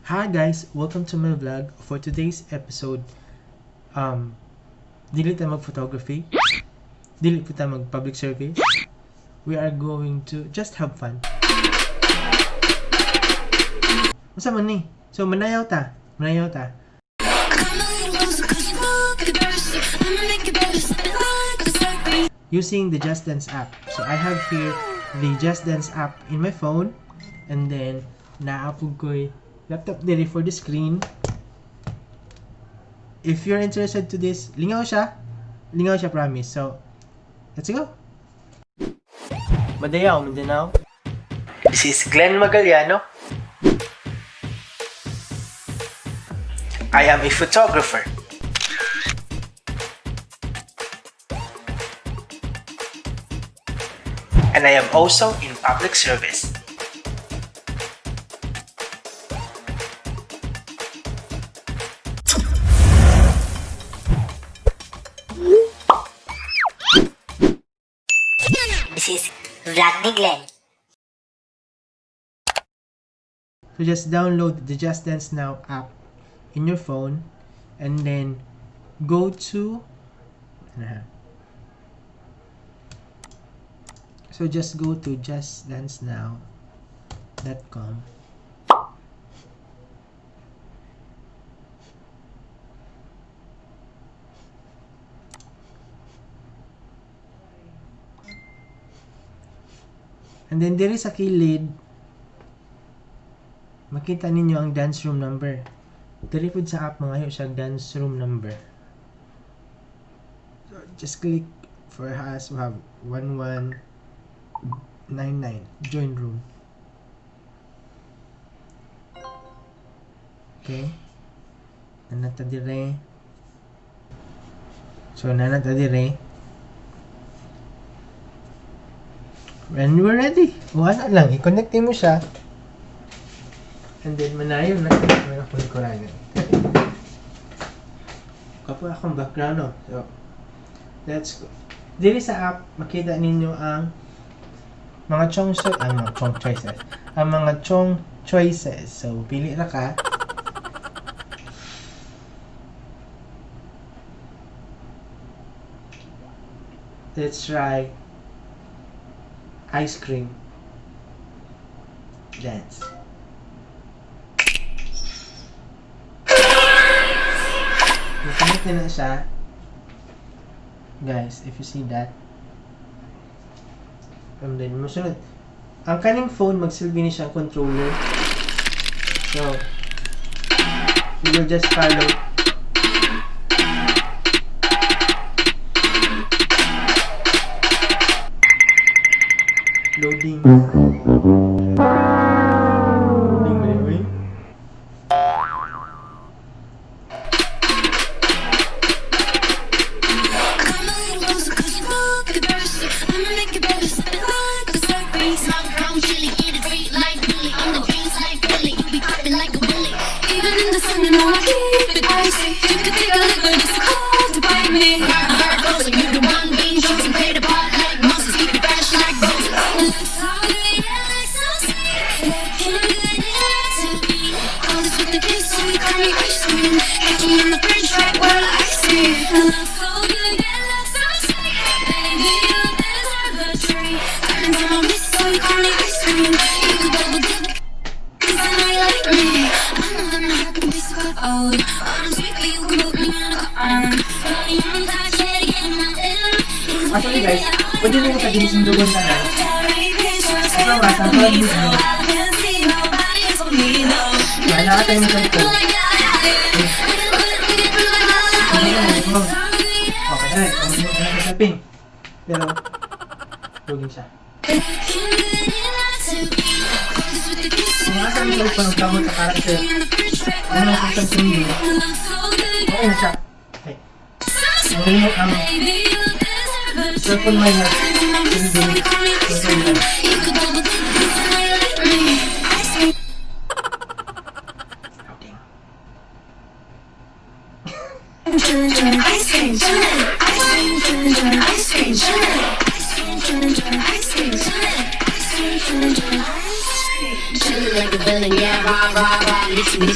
Hi guys, welcome to my vlog. For today's episode, dili ta mag-photography, dili po ta mag-public service. We are going to just have fun. Unsa man ni? So manayaw ta, manayaw ta. Using the Just Dance app. So I have here the Just Dance app in my phone, and then naa pud ko'y laptop diri for the screen. If you're interested to this, lingaw siya. Lingaw siya, promise. So, let's go. Madayaw, Mindanao. This is Glenn Magallano. I am a photographer. And I am also in public service. This is Vlog ni Glenn. So just download the Just Dance Now app in your phone and then go to, so just go to justdancenow.com. And then diri sa kilid makita ninyo ang dance room number. Diri pud sa app mangayo siya dance room number. So just click for us, we have 1199, join room. Okay. Nanata dire. So nanata dire. When we're ready, wala lang, i-connect mo siya. And then manayo na. Meron akong likuran. Kapo akong background, no? So, let's go. Diri sa app, makita ninyo ang mga chong ang mga chong choices. Ang mga chong choices. So, pili ra ka. Let's try ice cream dance. Nakamit na siya. Guys, if you see that. And then, musunod. Ang kaning phone, magsilbi ni siyang controller. So, you will just follow. Loading. Loading mo yun, eh. Actually guys, pwede mo sa dinisundugon na lang. Ito ba, sa phone mo. Wala ka tayo ng cellphone. Okay, ay, ping. Pero, loading siya. Kung asa ang cellphone ang kamot sa character, ano ang kung sundo, okay na siya. Okay. Ang ang cellphone may na sundo, controller. Loading. Ice cream, ice cream, ice cream, ice cream, ice cream, ice cream. Okay,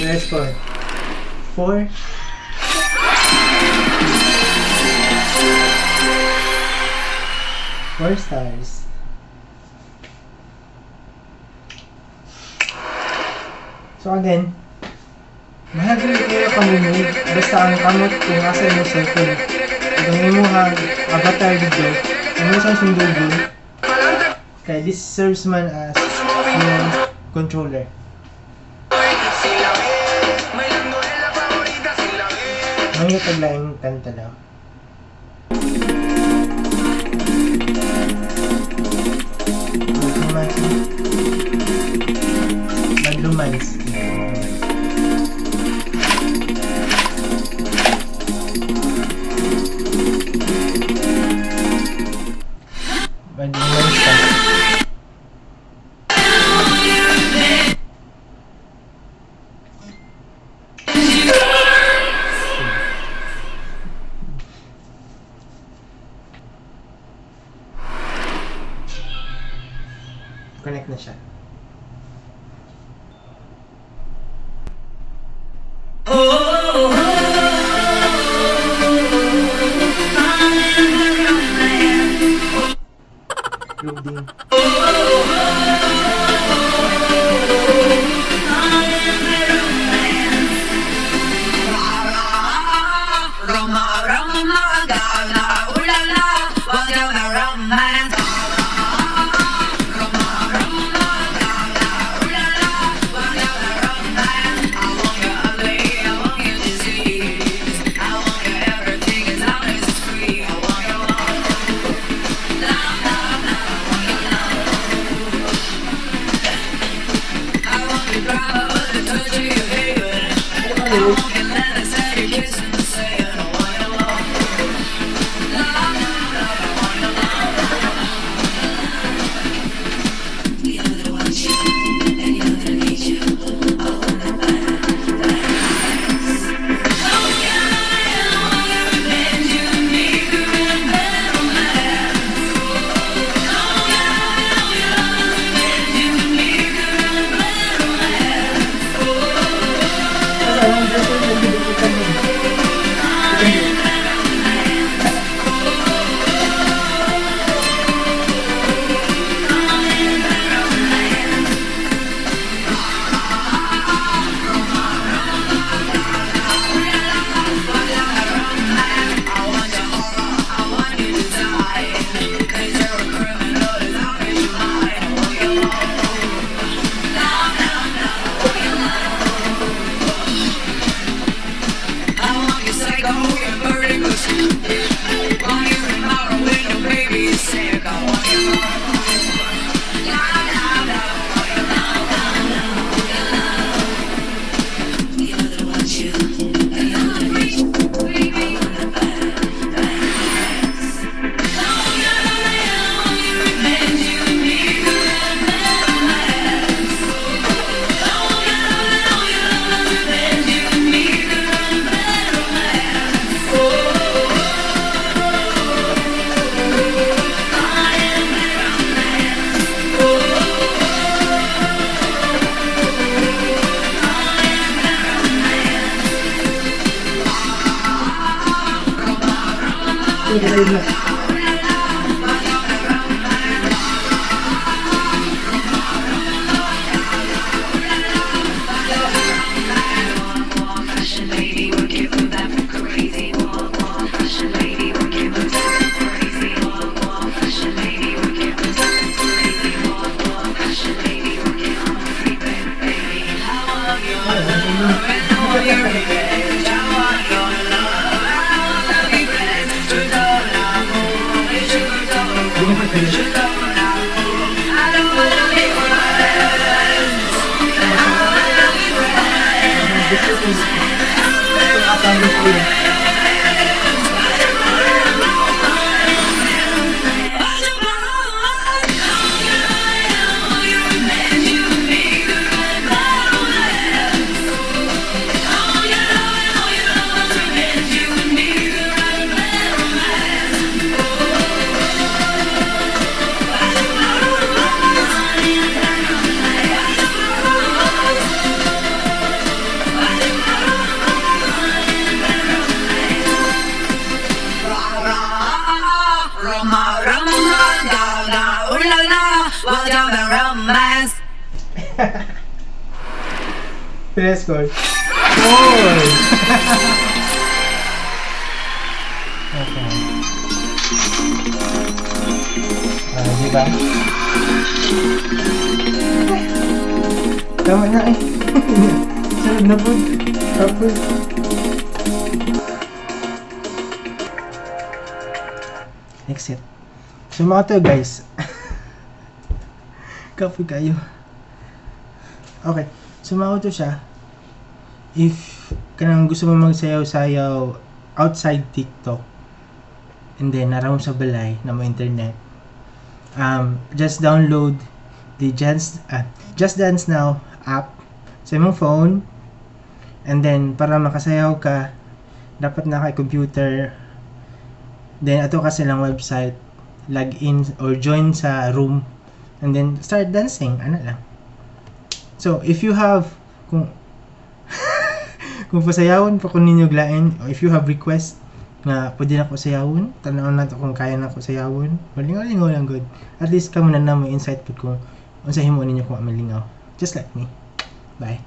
let's score. 4. 4 stars. So again, mahal dili kayo pag-move basta ang kamot kung asa imong cellphone. Ug ang imuhang avatar didto, imo siyang sundugon kay this serves man as your controller. Mangita tag laing kanta daw. Bad romance. Bad romance. Yeah. Bad romance ka. Connect na siya. Loading. Roma, Roma, Gala, ooh la la, wanna romance. Roma, Roma, Gala, ooh la la, wanna romance. I want your ugly, I want your disease. I want your everything as long as it's free. I want your love, love, love, love. I want your love. I want your drama with the touch of your hair. I want your letters and your kiss and say I want your love. Love, love, love, I want your love. You know that I want you, and you know that I need you. I want that bad, bad romance. Oh yeah, I want your revenge, you and me could write a bad romance. Oh yeah, I want your revenge, you and me could write a bad romance. Anong version ng video mo? I want your horror, I want your design. 'Cause you're a criminal as long as you're mine. I want your love. Love, love, love, I want your love. I want your psycho, your vertigo. Want your tomorrow when your baby is sick. I want your love. Love, love, love, I want your love, love, love, your love. You know that I want you, and you know that I need you. I want that bad, bad romance. Oh yeah, I want your revenge, you and me could write a bad romance. Oh yeah, I want your love, revenge, you and me could write a bad romance. I am bad romance. Sige, na. Fashion lady, work it, move that crazy. Fashion lady, work it, move that crazy. Fashion lady, work it, move that crazy. Fashion lady, work it, I'm a free baby. your revenge. I want your love, I wanna be friends. Je donne l'amour et je veux ton amour. Je donne l'amour. I don't wanna be friends. I wanna be friends. Roma, Roma, ga, ga, ooh la la, welcome to romance. Pila score? Four! Okay. Ah, di ba? Tama na eh. Sunod na po. Tapos. Exit. So mga to, guys. Kapoy kayo. Okay. So mga to siya. If kanang gusto mo magsayaw-sayaw outside TikTok and then naroon sa balay na mo internet, just download the Just Dance Now app sa imong phone and then para makasayaw ka, dapat na kay computer. Then ato ka silang website, log in or join sa room and then start dancing, ano lang. So if you have, kung pasayawon pa kun ninyo lain or if you have request nga pwede na ko sayawon, tan-awon nato kung kaya na ko sayawon. Malingaw-lingaw lang good. At least kamo na na mo insight pud kung unsa himo ninyo kung malingaw. Just like me. Bye.